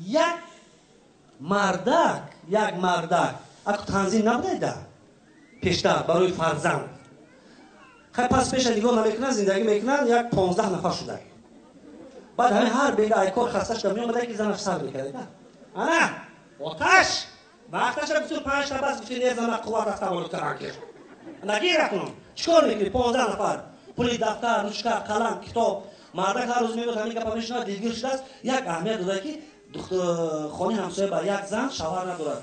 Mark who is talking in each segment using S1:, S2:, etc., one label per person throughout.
S1: Як мардак, як мардак аку танзим набудайда пештар барои фарзанд. Хай пас пеша нигоҳ намекунанд, зиндагӣ мекунанд, як 15 нафар шудай. Баъд ҳамин ҳар бега ай кор хаста шуда меомада, ки занаш сар мекарда. Ана оташ вақташа гуфту 5 та бас, гуфти не, зана қувват аст, таваллуд кардан ки. Нагир акнун. Чикор мекунӣ? 15 нафар. Пули дафтар, ручка, қалам, китоб. Мардак ҳар рӯз меояд, ҳамин гапа мешунавад, дилгир шудааст. Як аҳамият додад, ки хонаи ҳамсоя ба як зан шавҳар надорад.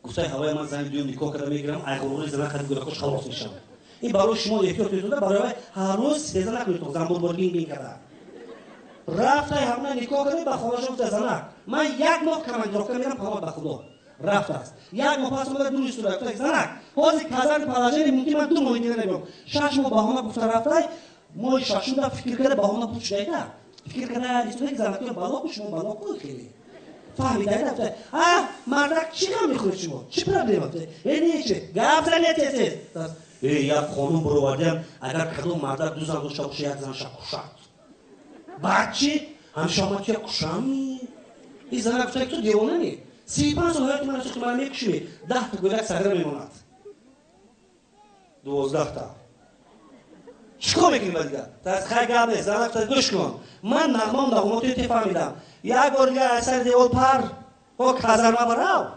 S1: Гуфтаи ҳавои ман зани дуюм никоҳ карда мегирам, ай ғурури зана қади гӯдакош халос мешавам. Ин барои шумо эҳтиёт кунед, барои вай ҳар рӯз сеза накунед, занбурбор бин бин карда. Рафтай ҳамна никоҳ карда, ба хонаша гуфта: занак, ман як моҳ командировка мерам, паноҳ ба Худо. Рафтааст. Як моҳ пас омада, дур истода, гуфта: занак, ҳозир казани положение, мумкин ман 2 моҳи дига намеом. 6 моҳ баҳона гуфта рафтай, моҳи шашумда фикр карда баҳона буд шудайда. Фикр карда истода, занакои бало ку, шумо бало ку хеле. Фаҳмида, гуфта: а мардак, чӣ ғам мехӯред шумо? Чӣ проблема? Э не, чи? Гап занед тез тез. Э, як қонун баровардиам, агар кадом мардак ду зан дошта боша, як занша кушад. Баъд чӣ? Ҳамеша ман туя кушам? Ин занак гуфта: ту девонани? 35 сол ҳаёти мана сӯхти, мана мекушӣ, 10 та гӯдак сагра мемонад. 12 та. Чӣ кор мекунӣ ба дигар? Тас хай гап нест, занак гуфта: гӯш кун. Ман нағмам нағмоти ту фаҳмидам. Як бор дигар аз сари девол пар, о казарма барав.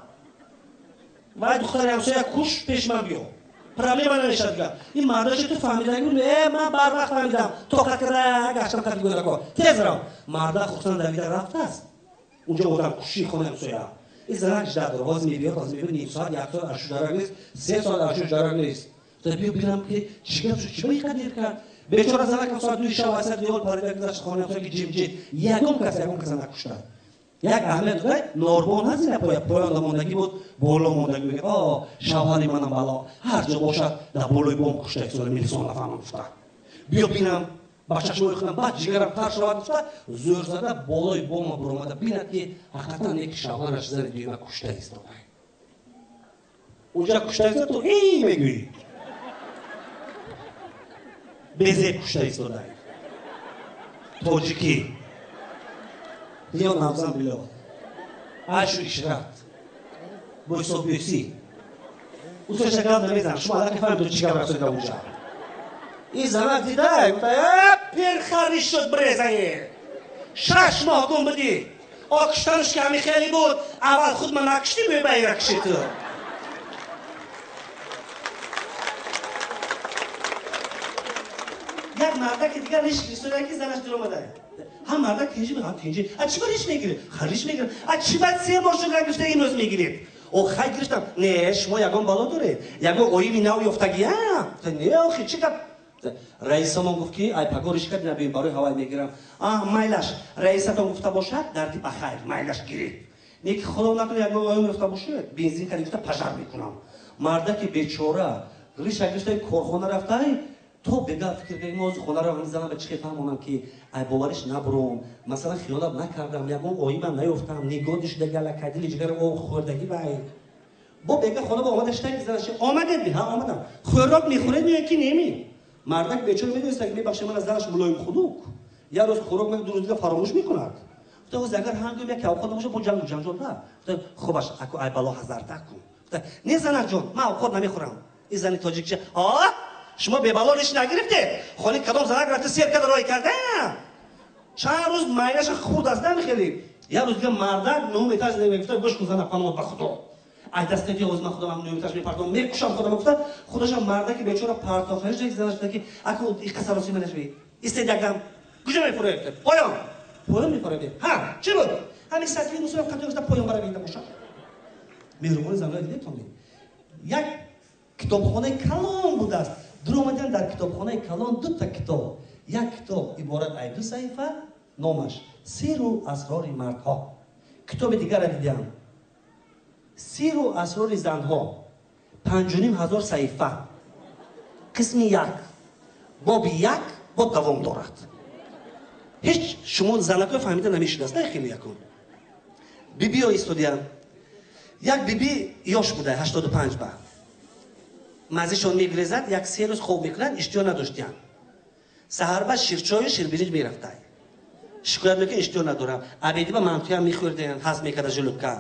S1: Вай духтари ҳамсоя куш, пеш ман биё. Проблема намешавад дигар. Ин мардаши ту фаҳмидаги, э ман барвақт фаҳмидам. Тоқат карда гаштам қади гӯдако. Тез рав. Мардак хурсанд давида рафтааст. Унҷо одам куши хонаи ҳамсоя. Ин занак жда дорад. Ҳозир мебиёд, ҳозир мебиёд, ним соат, як соат ашу дарак нест, 3 соат ашу дарак нест. Биё бинам, ки чӣ гап шуд, чӣ ба ин қадр кард? Бечора занакам соат 2 шаб аз сари девор парида гузашт хонаи ҳамсоя, ки ҷимҷит. Ягон кас ягон каса накушта. Як аҳамият додай, норбон ҳаст, ина поя поёнда мондагӣ буд, боло мондагӣ мегӯяд: о шавҳари манам бало, ҳар ҷо бошад, дар болои бом кушта истода, милисон нафаҳмам гуфта. Биё бинам, ба чашмои худам, баъд ҷигарам тар шавад гуфта, зӯр зада болои бома буромада бинад, ки ҳақиқатан яки шавҳараш зани дуюма кушта истода. Унҷа кушта истода, ту эй мегӯӣ. Безеб кушта истода. Тоҷикӣ. Ё навзан било. Айшу ишрат. Бо ҳисоббӯсӣ. Усоша гап намезанам. Шумо аллакай фаҳмидед, чӣ гап расонида унҷа. Ин занак дида, гуфта: э пирхариш шуд брезае. 6 моҳ гум будӣ. О куштанаш ки ҳамин хеле буд, аввал худ ман накуштӣ, мебаира куши ту. Як мардаки дигар риш гирифта, ки занаш дир омада. Ҳам мардак тинҷи, ҳам тинҷи. А чӣ ба риш мегиред? Ха риш мегиред. А чӣ ба се бор шуд гирифта имрӯз мегиред? О хай гирифтам. Не, шумо ягон бало доред? Ягон оими нав ёфтагия? Не, охи чӣ гап? Раисамон гуфт, ки ай паго риш кард, набием, барои ҳавай мегирам. А майлаш, раисатон гуфта бошад, дарди ба хайр, майлаш гиред. Не ки худо накунад ягон оим ёфта бошад, бензин кард гуфта пожар мекунам. Мардаки бечора риша гирифта корхона рафтай, то бега фикр кардем, ҳозир хонаро мезанам, ба чӣ хел фаҳмонам, ки ай бовариш набуром, масалан хиёнат накардам, ягон оимам наёфтам, нигоҳи шудаги аллакай дили ҷигарам об хӯрдагӣ вай. Бо бега хона ба омада шитаки занаш: омадед? Ҳа, омадам. Хӯрок мехӯред меё ки неми? Мардак бечора медониста, ки мебахшед, ман аз занаш мулоим хунук, як рӯз хӯрок ду рӯз дига фаромӯш мекунад. Гуфта: ҳозир агар ҳангом як авқот набошад, бо ҷангу ҷанҷол на. Гуфта: хубаш, аку ай бало ҳазарта кун. Гуфта: не, занакҷон, ман авқот намехӯрам. Ин зани тоҷикча: а шумо бебало риш нагирифтед, хони кадом занак рафта сер карда рой карда, чанд рӯз майнаша хурд аст намехелӣ. Як рӯз дига мардак нӯҳум этаж мегуфта: гӯш кун, занак, паноҳ ба Худо, ай дастаки ҳозир ман худам нӯҳум этаж мепартом, мекушам худам гуфта, худашам мардаки бечора партофтаниш занаш гуфта, ки аку иқасароси манашви истед якдам, куҷо мефуроед? Поён, поён мефуроед. Ҳа, чӣ буд? Ҳамин сатви мусоф қатъ гуфта поён баравида бошад. Меҳрубони занҳоя дидетон? Як китобхонаи калон будааст. Дуромадан, дар китобхонаи калон дута китоб. Як китоб иборат ай ду саҳифа, номаш «Сиру асрори мардҳо». Китоби дигарра дидам, «Сиру асрори занҳо», 5500 саҳифа, қисми як, боби як боб давом дорад. Ҳеҷ шумо занакҳо фаҳмида намешудааст, на хеле. Якун бибиё истодиям, як биби ёш буда, 85 ба мазишон мегирезад, як се рӯз хоб мекунад, иштиҳо надоштиям. Саҳарба ширчою ширбиринҷ мерафтай. Шикоят мекунад, иштиҳо надорам. Обед ба мантуям мехӯрдем, ҳазм мекарда желудка.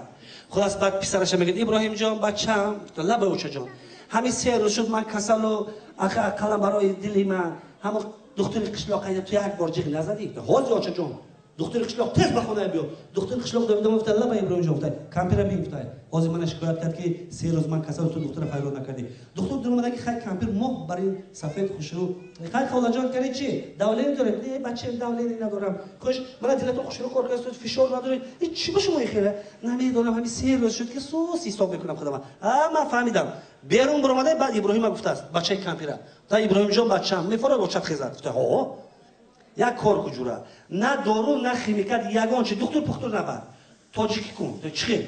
S1: Хулас, баъд писараша мегӯяд: «Иброҳимҷон, бачам». «Лаба, очаҷон». «Ҳамин 3 рӯз шуд, ман касалу, ақаллан барои дили ман ҳамо духтури қишлоқ айда, ту як бор ҷиғ назадӣ». «Ҳозир, очаҷон, духтури қишлоқ, тез ба хона биё». Духтури қишлоқ давида гуфта: «Лаба, Иброҳимҷон», гуфта, «кампира би», гуфта, «ҳозир мана шикоят кард, ки 3 рӯз ман касал, ту духтура фарёд накардӣ». Духтур дуромада, ки хай, кампир моҳ бар ин сафед, хушрӯ. «Хай, холаҷон, кари чи, давление доред?» «Не, бачаем, давление надорам». «Хуш, мана дилатон хушрӯ кор кардастуд, фишор надоред. И чӣ ба шумо хеле?» «Намедонам, ҳамин 3 рӯз шуд, ки сус ҳисоб мекунам худама». «А, ман фаҳмидам». Берун баромада, баъд Иброҳима гуфтааст, бачаи кампира: «Та, Иброҳимҷон, бачам, мефорад очат хезад». Гуфта: «Ҳо, як кор куҷура, на дору, на химикат, ягон чи, духтур пухтур набар, тоҷикӣ кун». «Чӣ хел?»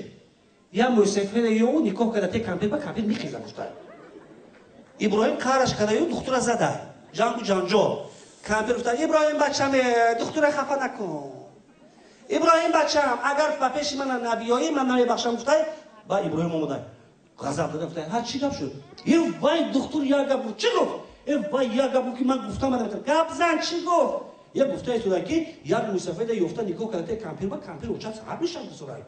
S1: «Я мӯйсафеда ё никоҳ карда те кампир ба кампир мехеза», гуфта. Иброҳим қараш кардаю духтура зада, ҷангу ҷанҷол. Кампир гуфта: «Иброҳим, бачаме, духтура хафа накун. Иброҳим, бачам, агар ба пеши мана набиёӣ, ман намебахшам», гуфтай. Ба Иброҳим омода, ғазаб дада, гуфтай: «Ҳа, чӣ гап шуд?» «Е вай, духтур як гап гуфт». «Чӣ гуфт?» «Е вай, як гап гуфт, ки ман гуфтам». «Гап зан, чӣ гуфт?» «Е, гуфтаи туда, ки як мӯйсафеда ёфта никоҳ карда те кампир ба кампир очат саҳат мешавад». Сурай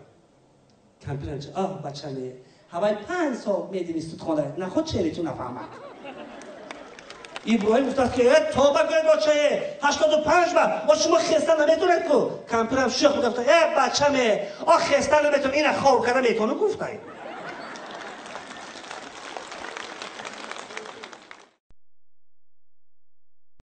S1: кампир: «Оҳ, бачаме, ҳавай 5 сол медини судхона, наход чери ту нафаҳмад». Иброҳим гуфтааст, ки э, тоба гӯед, очае, 85 ба о шумо хеста наметонед ку. Кампирам шӯх гуфта: «Э, бачаме, о, хеста наметонам, ина хор карда метонам», гуфтай.